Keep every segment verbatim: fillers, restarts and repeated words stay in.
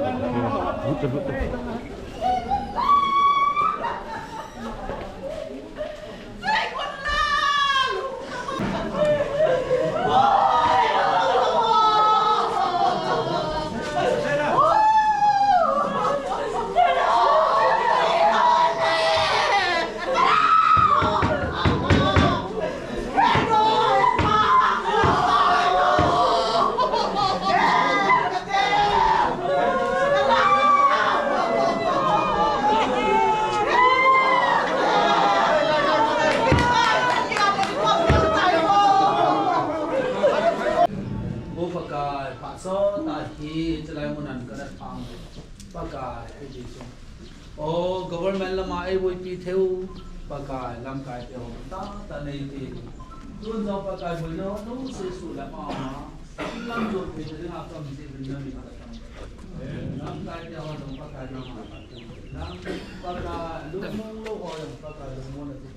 O Pakai, phatsot tah hi, chulai mun a kana thang. Pakai, hiti chu. O government lama eiboipi theiu, Pakai, lamkai te ho tah tah nei ti. Tun jong Pakai boina ho jouse suhlama. Lam jot thei dinga kam ji bin na mi ka kam. Lamkai te ho jong Pakai nangma. Lam Pakai lungmong lou ho jong Pakai lungmong na ti.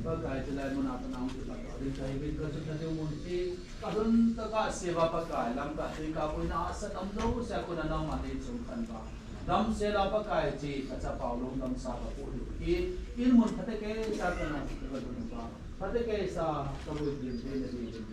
Pakai chulai mun a kana hung kipat ding kahi uvin, kachunga ding mun hi, kadon tah a kasei uva Pakai, lamkai te kaboina a sa damlou, sa kona nangma nei chung kan ba. Damsel a Pakai chi, kachapa u lungdam sa kapu diu hi, in mun phatecha kana kadon uva. Phatecha kaboi din din din.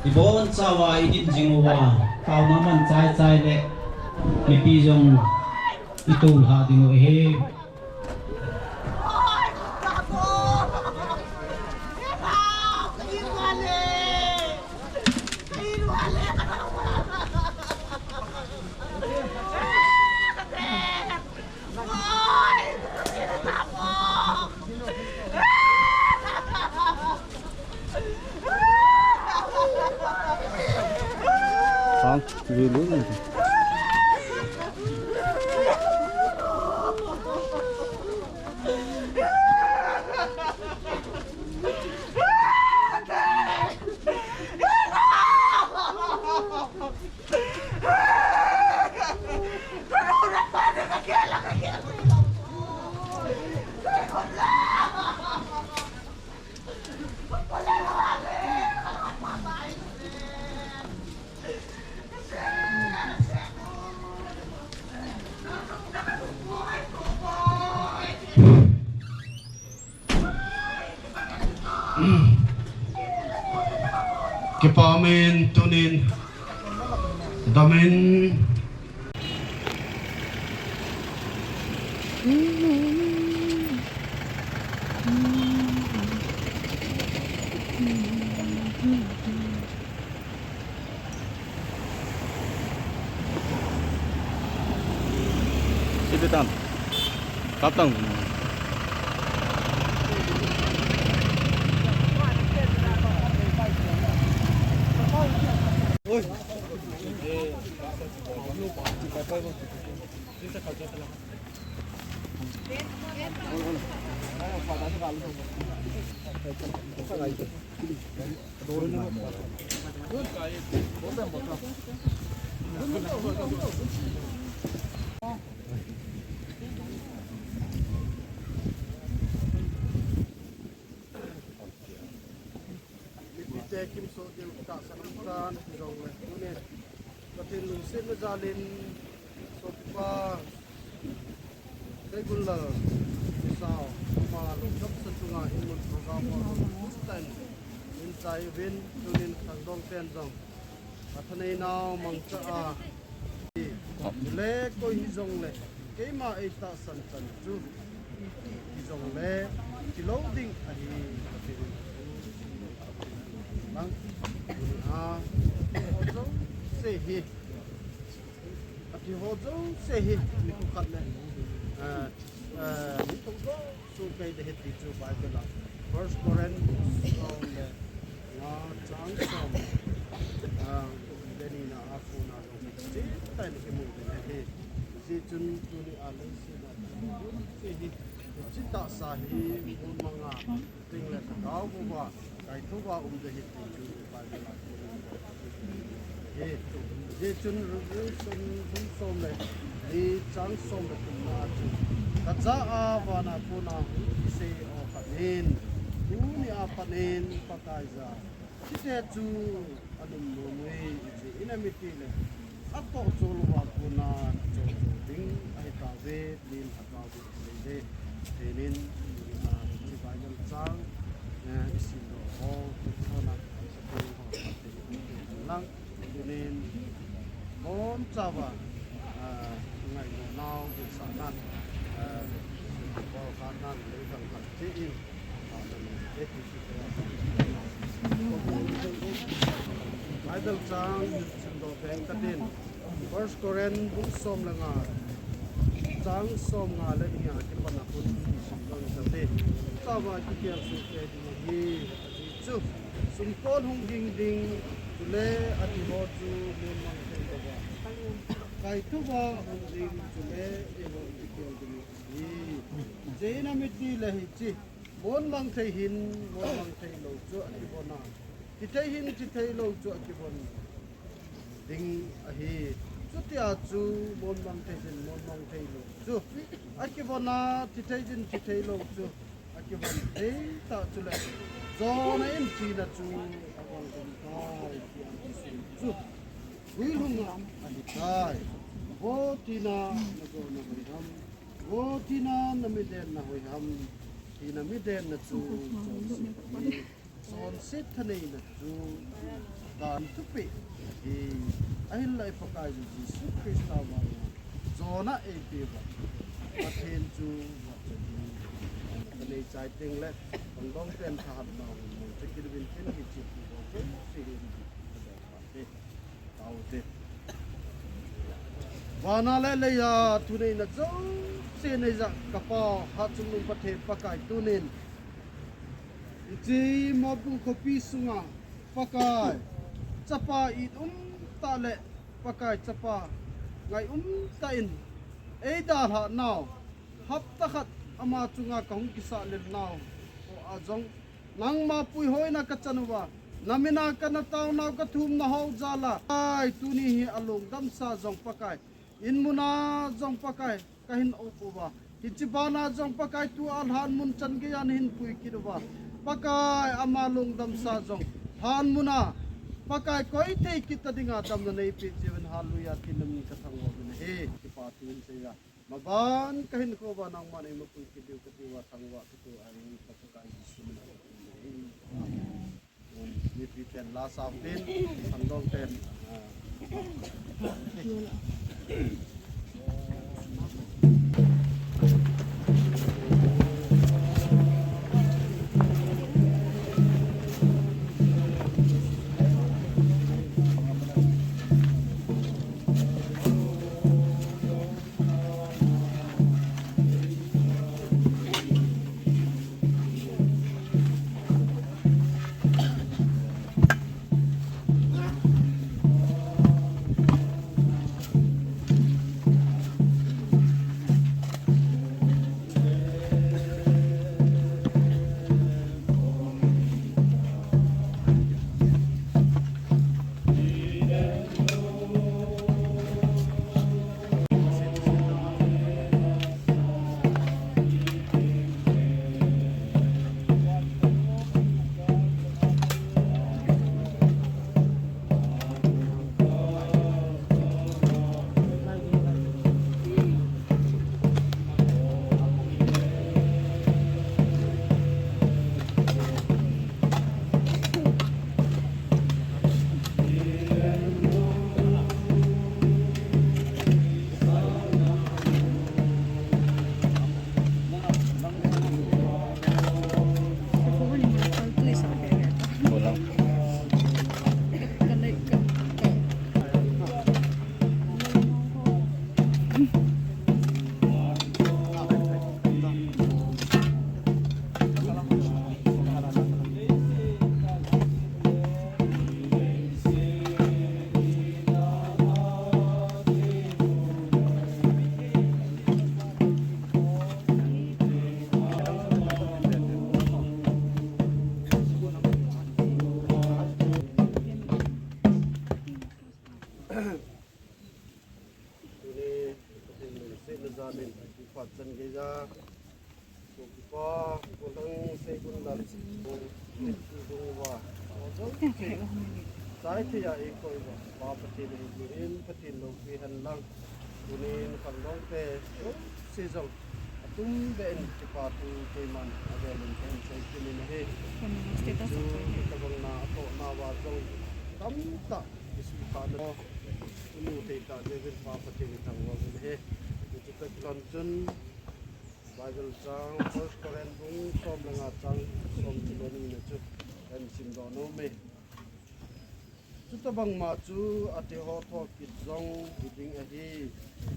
Ibon chauva idin jing uva, taona man chai chai le, mipi jong itolha ding u ahi. Kipa min tunin damin. Sipitan. Kaptang. An jongle, tunin Pathen lungsetna jalin, Sopipa Seigunlal Misao, ama lungdamsa chunga in mun program ho lungdam tan in chai uvin, tunin Khangdong ten jong athanei nau mangcha a, le koi hijongle, keima eitahsan chan chu, hijongle, kilou ding ahi, Pathen in lang, a, ho jouse hi, ati ho jouse hi, nikho khat le, a, a, nikho jouse kei de hiti chu Bible a. First Corinth, som le nga chang som, a, le ni na a kona jong hiche tah in kimu ding ahi. Hijeh chun tuni a leiset a, hiche hi, hiche tahsa hi, mun manga, Tengle lhagao uva, kaithouva um ding ahi ti chu Bible a hi. Hijeh chun Revelation bung som le ni chang som le thumna a chu, kachaa vana kona hung kisei o khat in, tunia pat in Pakaiya, chite chu anum nom uvin, iti in, amiti le atoh chol uva kona kichol chol ding ahitauve, tin lhagao Pathen in, a, hiche Bible chang, eh, isim doh ho, kona, sapui ho, Pathen in lang, tunin, bonchauva, a, ngailut nau, vetsahnan, a, bolkhatnan, lei thang khat chein, a, Bible chang, simdoh teng katin. First Corinth bung som le nga, chang som nga le ni a kipat a kon simdoh kate. Chauva kikhel soh kei ding ahi, ati chu. Sumkon hung ging ding, chule ati ho chu mun mang thei louva, kaithouva hung ding, chule eiho kikhel ding ahi. Hijeh in amiti le hiche, mun mang thei hin, mun mang thei lou chu akivon a, thi thei hin, thi thei lou chu akivon ding ahi. Chutia chu mun mang thei hin, mun mang thei lou chu akivon a, thi thei hin, thi thei lou chu akivon thei tah chule, jona in thina chu avang ding tai, tia kisei chu guilhung a ahitai. Vo thina, najona hoiham? Vo thina, namidenna hoiham? Thina midenna chu chonset ahi. Chonset thaneina chu dan thupeh ahi. Ahinla i Pakaiyu Jesu Christa vanga jona eipeuva, Pathen chu vahchoi ding. Kanei chai tengle, Khangdong ten thahatna hung mangcha kit uvin tin, hiche pu ho jouse hi Taute. Vana le leiya thuneina jouse neiya kapa Hatchungnung Pathen Pakai, tunin hiche Mopbung khopi sunga Pakai chapa it umtah le Pakai chapa ngai umtah in eidalhah nau, hapta khat ama chunga kahung kisah lel nau ho a jong nangma puihoina kachan uva, namina kana taonau, kathumnau jal a, Pakai, tuni hi alungdamsa jong Pakai, in muna jong Pakai kahin up uva, hiche bana jong Pakai tua lhan mun chan geiya nahin puikit uva, Pakai, ama lungdamsa jong lhan muna Pakai koithei kit ta dinga damna neipeh jiuvin, hallelujah, tin namin kathangvah uvin ahi. Kipa thu in seiya, maban kahinkho uva nangman eimapui kit diu kati uva thangvah kati uva ahi, ka Pakai Jesu min a. Amen. Mipi ten la sao tin, Khangdong ten, ah, Tuni, Pathen lungsetna jal in, kiphat chan geija, Sopipa, Kolhang Seigunlal, Bung, Bung uva, Chai thei a eikoi uva, Pa Pathen eipui in, Pathen loupi hen lang. Tunin khangdong te, jouse jong, atum beh in kipa thu keiman avel in kahin sei kit in ahi. Status chu of tabang na, atohna uva jong, tamtah, isuhkhah na, inu thei tah jeh uvin Pa Pathen ithangvah uvin ahi. Hichu toh kilhon chun, Bible chang, First Corinth bung som le nga chang som le ni na chu, kahin simdoh nom e. Chutabang ma chu athe ho thoh kit jong hiding ahi.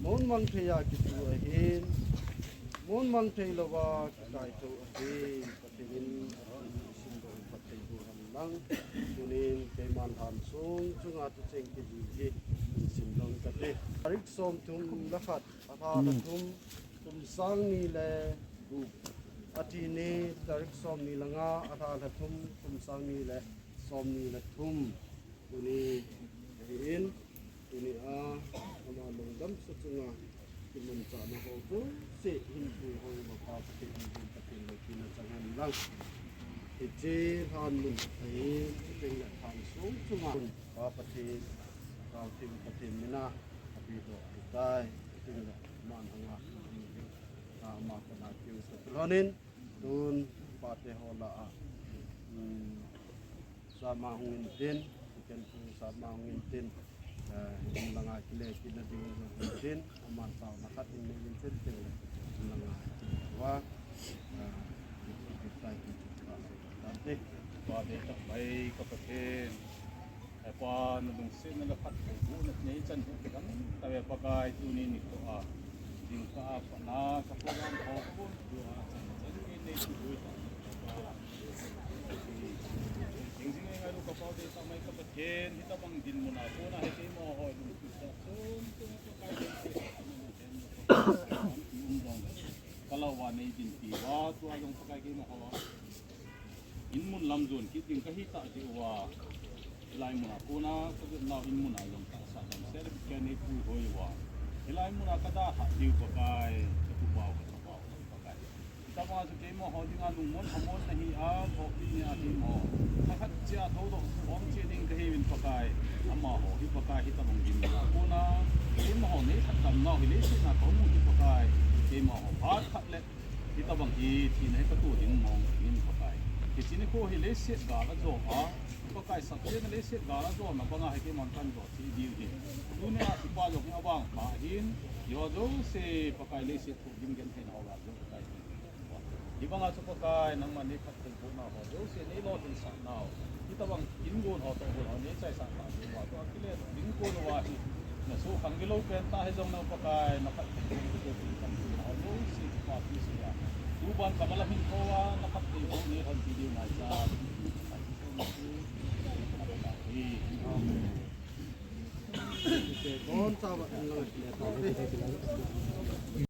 Mon mang thei a kitu ahin, mon mang thei louva kikaitho ahi. Pathen in athi isimdoh phatthei boh hen lang. Tunin keiman lhan song chunga tucheng kiji hi kahin simdoh kate. Tarik somthum le khat, alha lha thum, kum sang ni le gup. Athi ni, tarik somni le nga, alha lha thum, kum sang ni le somni le thum. Tuni ahin, tuni a, ama lungdam sa chunga, kimanchahna ho jouse hin puihoi uva Pa Pathen in Pathen loupina chang hen lang. Hiche lhan mun ahin, chuteng le lhan song chunga, Pa Pathen, Tao Theng Pathen mina, apehdoh ahitai, chuteng le aman anga, ama kona keu toh kilhon in, tun, pate ho lah a, um, Sama hung in tin, Ken Pu Sama hung in tin, eh, hung langa kile kit na ding hung in tin, aman taona khat in nei in tin, tin le, hung langa kile uva, eh, kit tai kit tai, kit tai. Pa dei tah mai ka Pathen. He Pa, na lungsetna le phattheibohna nei chan hi kidang tave Pakai, tuni nikho a. Jingkah a pat na ka program ho kon tua chan chan in nei tu lui ta. Jing jing ngai lu ka Pa dei tah mai ka Pathen, hitabang dinmun a kona hi keima ho lungset sa chom chom Pakai dei se. Ka lau va nei din ti va tua jong Pakai keima ho. In mun lam jon kit ding kahi tah jeh uva, hilai mun a kona ka vet nau in mun a jong tahsa damsel in ka nei puihoi uva, hilai mun a ka dalhah diu Pakai, ka thupha u ka thupha u Pakai. Hitobang a chu keima ho dinga lungmon amon nahi a, lhopi nia keima ho, thakhat chia thoudoh khom cheh ding kahiuvin Pakai. Amaho hi Pakai, hitobang dinmun a kona keima ho nei lhadam nau hi leiset a ka um u hi Pakai, keima ho phat khat le Hitobang hi thina hi ka tuh ding mong in Pakai. Hiche nikho hi leiset gal a jo a, Pakai, Satan in leiset gal a jona banga hi keiman kan jo cheh diu hi. Tunia hipa jong hi avangpha ahin, hiho jouse Pakai, leiset thoh ding genthei nau gal jong Pakai. Hibanga chu Pakai, nangman nei phattheibohna ho jouse nei lolhinsah nau. Hitobang in gon ho toh gon ho nei chaisah tah diu va, tua kile ding kon uva hi. Na soh khang gilou pen tah hijong nang Pakai, na phattheiboh ding kon ho jouse kipapi sela. Tuban ka malam hin kouva, na phattheiboh nei lhonpi diu nai cha. Amen.